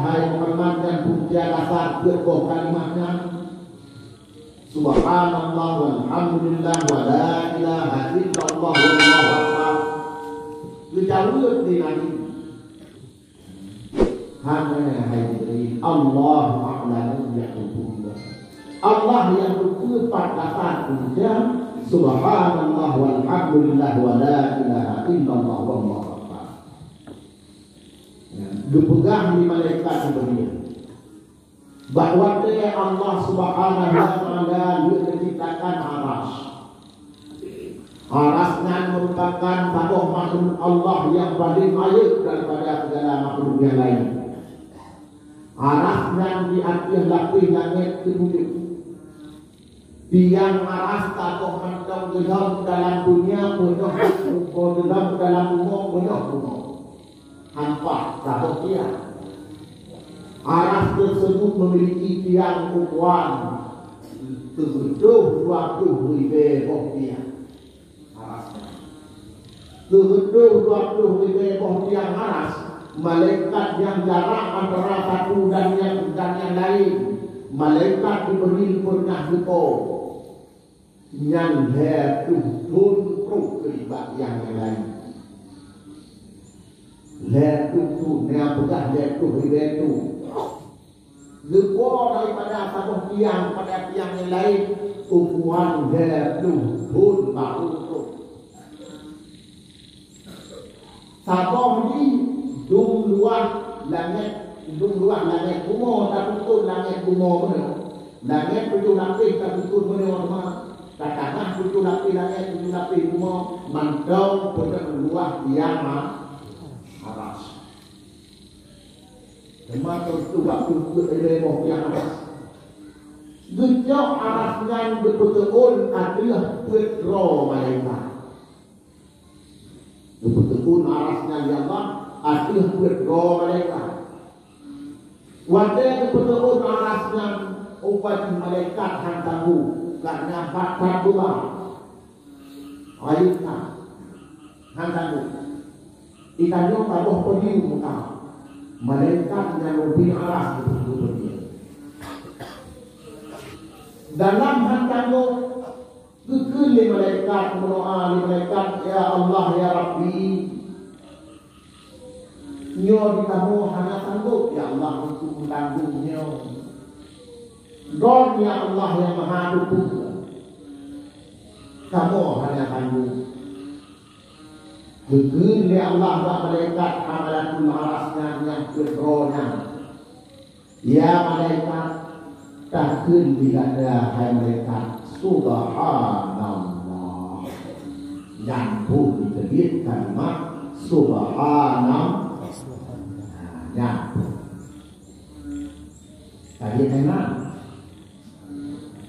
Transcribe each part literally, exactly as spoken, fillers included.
Hai Muhammad, nyan punca dasar peuet boh kalimat nyan. Subhanallah walhamdulillah wa la ilaha illallah wallahu akbar. Geujaweueb lé Nabi. Hana hai Jibril, Allahu a'lamu bihukmihi. Allah nyang teupeue pat dasar punca subhanallah walhamdulillah wa la ilaha illallah wallahu akbar. Ya, geupeugah lé malaikat Jibril, bak watée Allah Subhanahu wa Taala lheueh geuciptakan Arasy. Arasy nyan meurupakan saboh makhluk Allah nyang paleng rayeuk daripada sigala makhluk nyang laén. Arasy nyan di ateueh lapéh langét keutujôh. Tiang Arasy saboh mantong, geulom dalam dunia peunoh, geulom dalam bumoe peunoh bumoe. Hampah saboh tiang. Arasy tersebut memiliki tiang ukuran tujoh dua ploh ribée boh tiang. Arasy nyan. Tujoh dua ploh ribée boh tiang Arasy, malaikat nyang jarak antara satu dan nyang, dan nyang laén, malaikat Jibril peureunah geupo. Nyan lhée ploh thon troh keulibak nyang laén. Lhée ploh thon, nyang peugah lhée ploh ribée thon. Geupo daripada saboh tiang pada tiang nyang laén, ukuran lhée ploh thon barô troh. Saboh jih dum luwah langét, dum luwah langét bumoe, tatutoe langét bumoe bunoe. Langét tujoh lapéh tatutoe bunoe teuma. Tatamah tujoh lapéh langét, tujoh lapéh bumoe, mantong peunoh luwah tiang Arasy. Teuma teuntu waktu peuet ribée boh tiang Arasy. Geucok Arasy nyan geupeuteuôn ateueh peuet droe malaikat. Geupeuteuôn Arasy nyan lé Allah ateueh peuet droe malaikat. Watée geupeuteuôn Arasy nyan, ubat malaikat han tanggong, karna that-that beuban. Rayeuk that, han tanggong. Geutanyoe saboh podium ka, malaikat nyan ubé Arasy geupeuteuôn. Dalam han tanggong, geukheun lé malaikat, meudoá lé malaikat, "Ya Allah, ya Rabbi, nyoe di kamoe hana sanggob, ya Allah, untuk meutanggong nyoe. Droe, ya Allah, nyang Maha Teupeue, kamoe hana sanggob." Geukheun lé Allah bak malaikat hamalatul Arasy nyan nyang peuet droe nyan, "Ya malaikat, takheun bak gata, hai malaikat, subhanallah." Nyan boh jiteubiet kalimat subhanallah. Nyan boh. Tadi kena.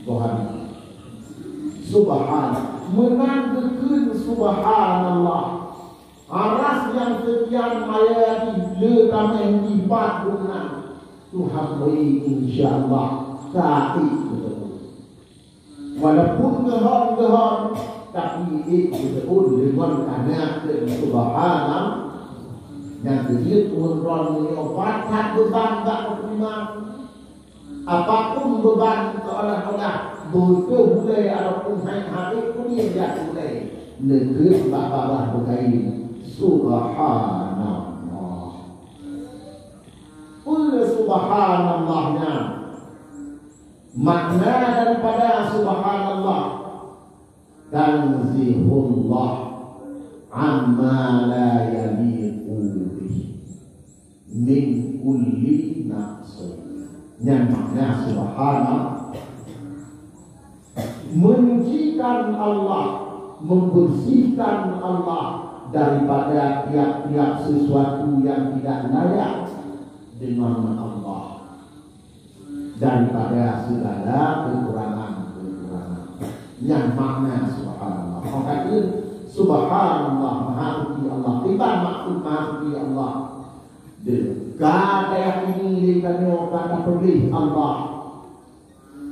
Boh habéh. Subhan-, meunan geukheun subhanallah. Arasy nyang seukian maya jih le tamong jih pat geunan. Tuhan bri, insya Allah, ka ék beutôi. Walaupun geuhon-geuhon, tapi ék beutôi deungon kana keu subhanallah. Nyang keujeuet ureuëng droeneuh nyoe pat that beuban bak peuneurima. Apapun beuban seolah-olah beutôi ulée ataupun hai habéh kudieng jak ulée, neukheun bak babah beukain, subhanallah. Peue subhanallah nyan? Makna daripada subhanallah, tanzihullah amma la yaliqu bih min kulli naqsin. Nyan makna subhanallah. Menyucikan Allah, membersihkan Allah daripada tiap-tiap sesuatu yang tidak layak dengan Allah, daripada segala kekurangan-kekurangan. Nyan makna subhanallah. Maka itu, subhanallah, maha suci Allah. Tiban maksud maha suci Allah. Deuh, ka tayakini lé tanyoe ka tapeugléh Allah.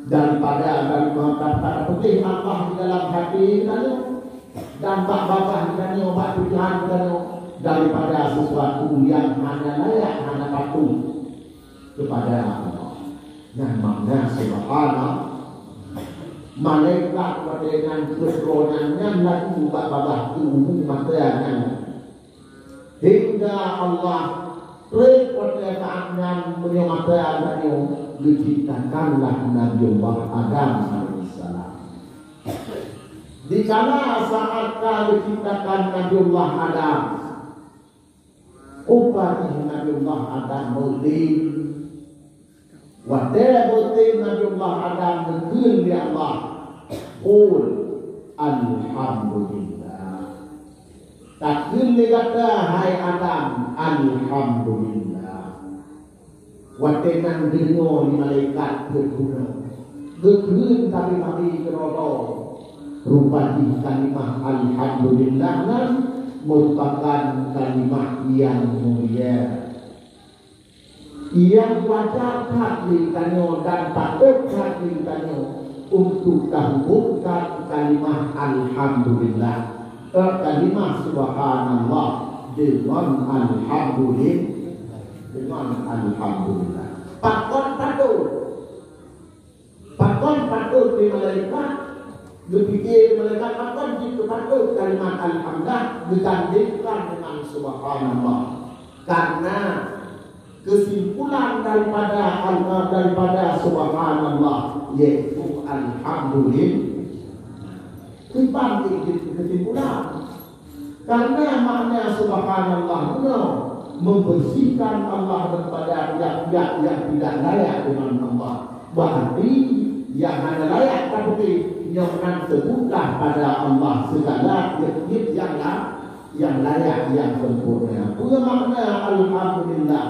Daripada, daripada ka tapeugléh Allah di dalam hati tanyoe, dan bak babah tanyoe, bak pikiran tanyoe, daripada sesuatu yang hana layak, hana patut. kepada Allah. Nyan makna subhanallah. Malaikat watée nyan peuet droe nyan, nyan laju bak babah keu umu mata nyan. Hingga Allah treb watée saat nyan meunyoe mata tanyoe geuciptakanlah Nabiullah Adam alaihissalam. Dikala saat ka geuciptakan Nabiullah Adam, upa jih Nabiullah Adam meutem. Watée meutem Nabiullah Adam geukheun lé Allah, "Qul alhamdulillah." Takheun lé gata, hai Adam, "Alhamdulillah." Watée nyan geudeungoe lé malaikat peuet bunoe, geukheun tabi-tabi keudroe-droe. Rupa jih kalimah alhamdulillah nyan meurupakan kalimah nyang mulia, nyang wajar that lé tanyoe dan patôt that lé tanyoe untuk tahubungkan kalimah alhamdulillah, eh, kalimah subhanallah deungon alhamdulillah, deungon alhamdulillah. Pakon patôt? Pakon patôt lé malaikat? Geupike lé malaikat, pakon jih keu patôt kalimat alhamdulillah geugandengkan deungon subhanallah? Karena kesimpulan daripada al-, daripada subhanallah yaitu alhamdulillah. Kiban jih keusimpulan. Karena makna subhanallah bunoe membersihkan Allah daripada pihak-pihak yang tidak layak dengan Allah. Berarti yang hana layak tapuji, nyoe nan sebutlah pada Allah segala tiep-tiep yang la-, yang layak, yang sempurna. Peue makna alhamdulillah?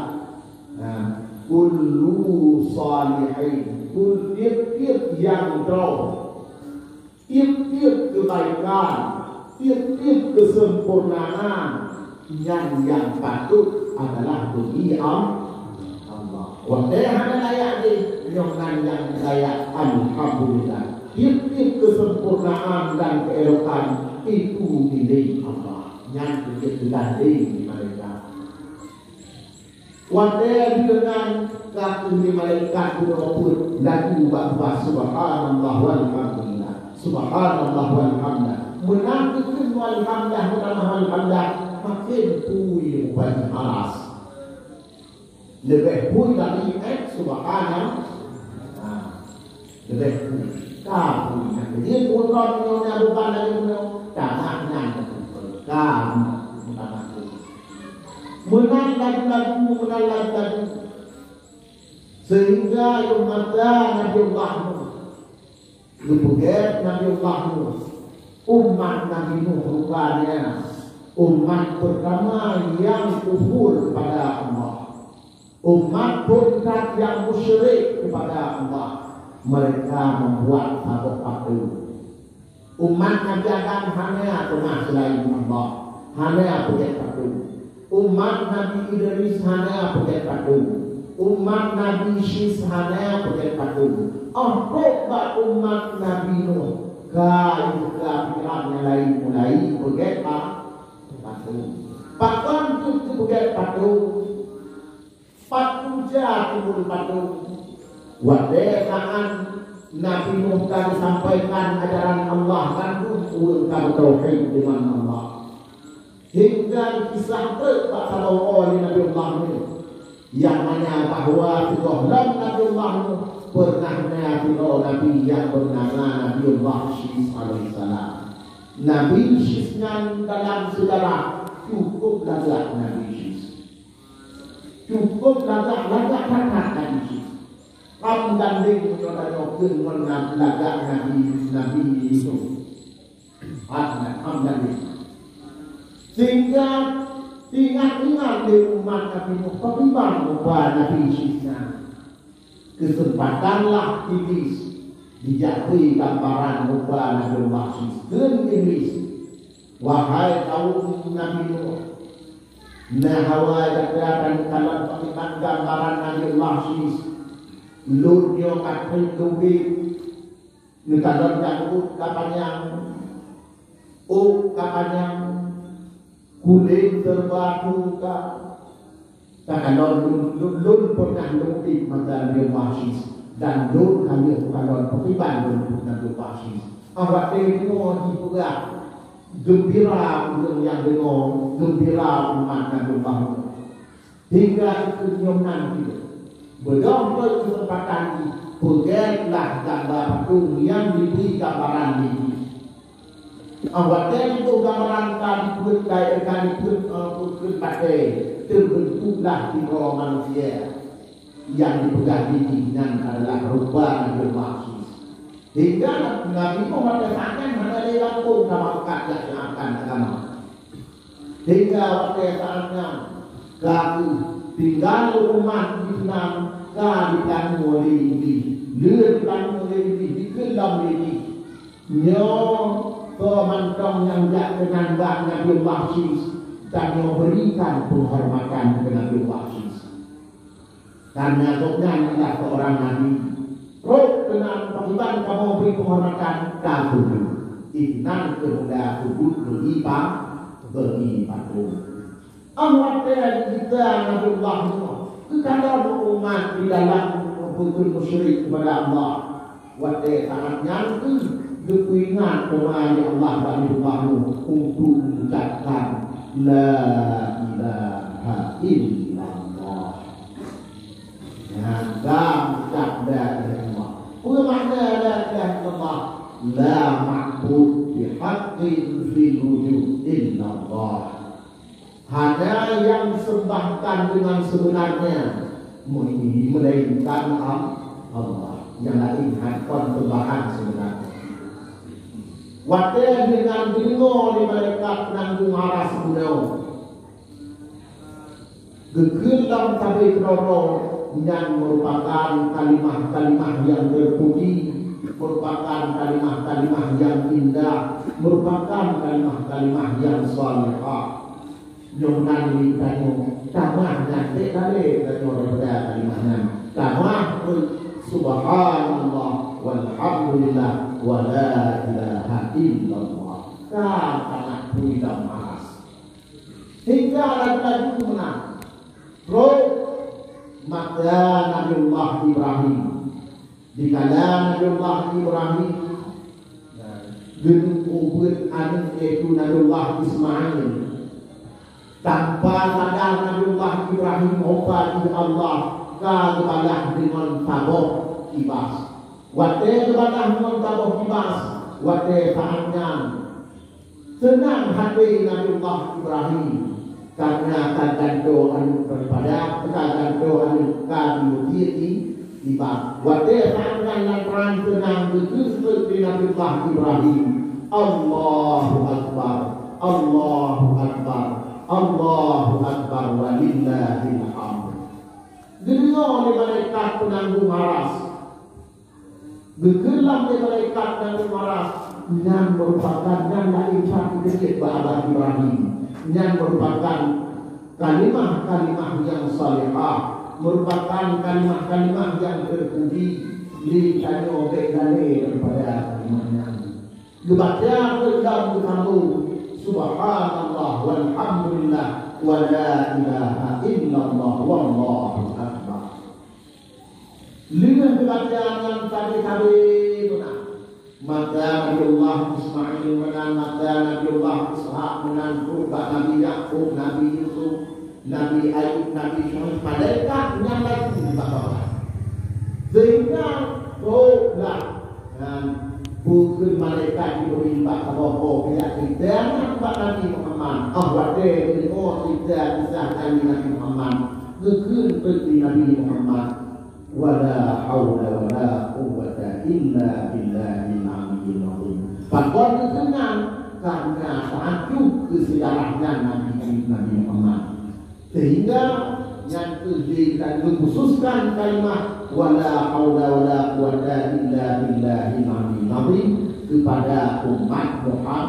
Nah, kullu salihin, kul tiep-tiep yang droe. Tiep-tiep keubaikan, tiep-tiep keuseumpurnaan, nyan nyang patôt adalah bagi Al-, Allah. Watée hana layak jih, nyoe nan nyang layak, alhamdulillah. Tiep-tiep keuseumpurnaan dan keuelokan itu milék Allah. Nyan keuh geulandeng di malaikat. Watée lheueh nyan ka keuh lé malaikat bunoe peuet laju bak babah subhanallah walhamdulillah, subhanallah walhamdulillah. Meunan geukheun walhamdulillah, meunan walhamdulillah, maken pui rupa jih aras. Leubeh pui dari, eh, subhanallah. Nah. Leubeh pui. Ka pui nyan. Jadi, ulôn nyoe na bukan lagée nyoe. Tamat nyan. Ka, tamat. Meunan laju-laju, meunan laju-laju. Sehingga yoh masa Nabi Allah Nuh. Geupeugét Nabi Allah Nuh. Umat Nabi Nuh rupanya umat pertama yang kufur kepada Allah. Umat phon that nyang musyrik kepada Allah, mereka membuat saboh patung. Umat Nabi Adam hana teumah seulaén Allah, hana peugét patung. Umat Nabi Idris hana peugét patung. Umat Nabi Syis hana peugét patung. Óh trok bak umat Nabi Nuh, ka jibuka pikiran nyang laén, mulai peugét pa-, patung. Pakon teuk geupeugét patung? Pat tuja timbul patung? Watée saát Nabi Nuh ka geusampaikan ajaran Allah, bandum ureuëng ka beutauhid deungon Allah. Hingga kisah trok bak saboh lé Nabi Allah Nuh, nyang mana bahwa sigohlom Nabi Allah Nuh pernah na sidroe nabi nyang beunama Nabi Allah Syis alaihissalam. Nabi Syis nyan dalam seujarah cukup lagak Nabi Syis. Cukup lagak, lagak that-that Nabi Syis. Ham gandeng meunyoe tanyoe kheun ngon na-, lagak Nabi, Nabi Yusuf. Ham, ham gandeng. Sehingga ingat-ingat lé umat Nabi Nuh, pakriban rupa Nabi Syis nyan. Keuseumpatanlah Iblis jijak bri gambaran rupa Nabi Allah Syis. Kheun Iblis, "Wahai kaum Nabi Nuh, meuhawai gata takalon pakriban gambaran Nabi Allah Syis. Lôn nyoe ka treb lubeng, neukalon nyang rhot ka panyang, ôk ka panyang, kulét seureuba teuka, Takalon lôn, lôn, lôn pernah lôn udép masa Nabi Wahsyi, dan lôn ka lheueh takalon pakriban lôn udép Nabi Wahsyi. Ah, watée deungoe jipeugah geumbira ureuëng nyang deungoe, geumbira umat Nabi Muhammad. Hingga keu nyoe nan jih, beudôh peuet keuseumpatan jih, peugét lah gamba patong nyang jibri gambaran lé jih. Watée jiboh gambaran ka dipeuet, ka dipeuet, eh, peuet batée, teubeuntuklah sidroe manusia nyang jipeugah jih nyan adalah rupa Nabi Wahsyi. Hingga Nabi Muhammad saát nyan hana lé lampôh ka mangkat jak nyan akan agama. Hingga watée saát nyan ka tinggai umat Islam ka jipeutanyoe lé Iblih, lheueh jipeutanyoe lé Iblih, dikheun lom lé jih, "Nyoe soe mantong nyang jak keunan bak Nabi Wahsyi, tanyoe berikan penghormatan keu Nabi Wahsyi." Karena gobnyan adalah seorang nabi. Rot keunan pakriban kamoe bri penghormatan, tasujud. Inan keuh mula sujud bagi pa-, bagi patong. Ah, watée gita Nabiullah Nuh, geukalon umat di dalam beukeuh musyrik kepada Allah. Watée saát nyan kheueh geupeuingat teuma lé Allah bak Nabiullah Nuh untuk mengucapkan, "La ilaha illallah." Nyan ka mengucap la ilaha illallah. Peue makna la ilaha illallah? La ma'bud bihaqqin fil wujud illallah. Hana nyang sembahkan dengan sebenarnya, melainkan Al-, Allah. Nyang laén hana kon sembahan sebenarnya. Watée deungoe lé malaikat nanggung aras bunoe, geukheun lam sabe keudroe-droe, nyan merupakan kalimah-kalimah nyang terpuji, merupakan kalimah-kalimah nyang indah, merupakan kalimah-kalimah nyang salihah. Nyoe nan lé tanyoe, tamah nyan bék lalé tanyoe daripada kalimah nyan. Tamah peuet, "Subhanallah, walhamdulillah, wa la ilaha illallah." Ka tamah peuet lam aras. Hingga laju-laju meunan. Trok mata Nabiullah Ibrahim. Dikala Nabiullah Ibrahim geuneuk ubeuet aneuëk, yaitu Nabiullah Ismail, tanpa sadar Nabiullah Ibrahim rupa jih Allah ka geubalah deungon saboh kibas. Watée geubalah deungon saboh kibas, watée saát nyan, seunang hati Nabiullah Ibrahim, karena ka gantoe aneuëk daripada, ka gantoe aneuëk ka jiutiek i-, iba. Watée saát nyan lantaran seunang geukheun lé Nabiullah Ibrahim, "Allahu Akbar, Allahu Akbar, Allahu Akbar, walillahil hamd." Geudeungoe lé malaikat peunanggung aras. Geukheun lom lé malaikat nyang marah, nyan meurupakan, nyan laén that keujeuet bak Abah Ibrahim. Nyan meurupakan kalimah-kalimah nyang salihah, meurupakan kalimah-kalimah nyang teupuji. Lé tanyoe bék lalé daripada kalimah nyan. Geubaca keu lom geusambông, "Subhanallah, walhamdulillah, wa la ilaha illallah, wallahu akbar." Lheueh geubaca nyan sabe-sabe meunan, mata Nabiullah Ismail meunan, mata Nabiullah Ishak meunan, trok bak Nabi Yakub, Nabi Yusuf, Nabi Ayub, Nabi Syuaib, malaikat nyan laju bak babah. Sehingga troklah, nyan, bukon malaikat Jibril bak saboh po, pihak cerita nyan bak Nabi Muhammad. Ah, watée deungoe cerita kisah Nabi, Nabi Muhammad, geukheun teuk lé Nabi Muhammad, "Wala haula wala quwwata illa billahil aliyyil azim." Pakon geukheun nyan? Karena taajob keu seujarah nyan Nabi, Nabi Muhammad. Sehingga nyan kheueh lé geukhususkan kalimah "Wala haula wala quwwata illa billahil aliyyil azim" kepada umat Muhammad,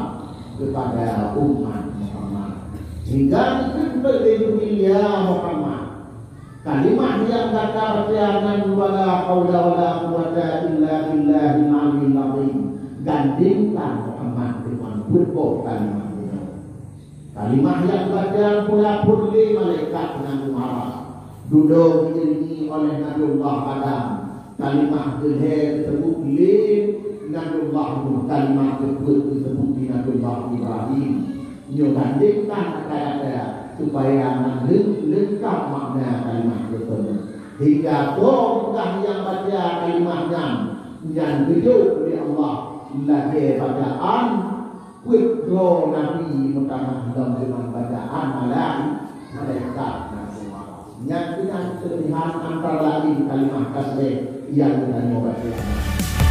kepada umat Muhammad. Sehingga geukheun lé Jibril, "Ya Muhammad, kalimah nyang gata baca nyan, 'Wala haula wala quwwata illa billahil aliyyil azim,' gandengkan Muhammad deungon peuet boh kalimah nyoe." Kalimah nyang gata pula phon lé malaikat nyang marah. Dudoe geuiringi oleh Nabiullah Adam, kalimah keu lhèe geuseubut lé Nabiullah Nuh, kalimah keu peuet geuseubut lé Nabiullah Ibrahim. Nyoe gandengkan ata-ata supaya na leung-, leungkap makna kalimah geuseubut. Hingga soe peugah nyang baca kalimah nyan, nyan geujok lé Allah lagèe bacaan peuet droe nabi meutamah lom deungon bacaan malai-, malaikat. Nyan keuh nyan keulebihan antara laén kalimah tasbih nyang geutanyoe baca.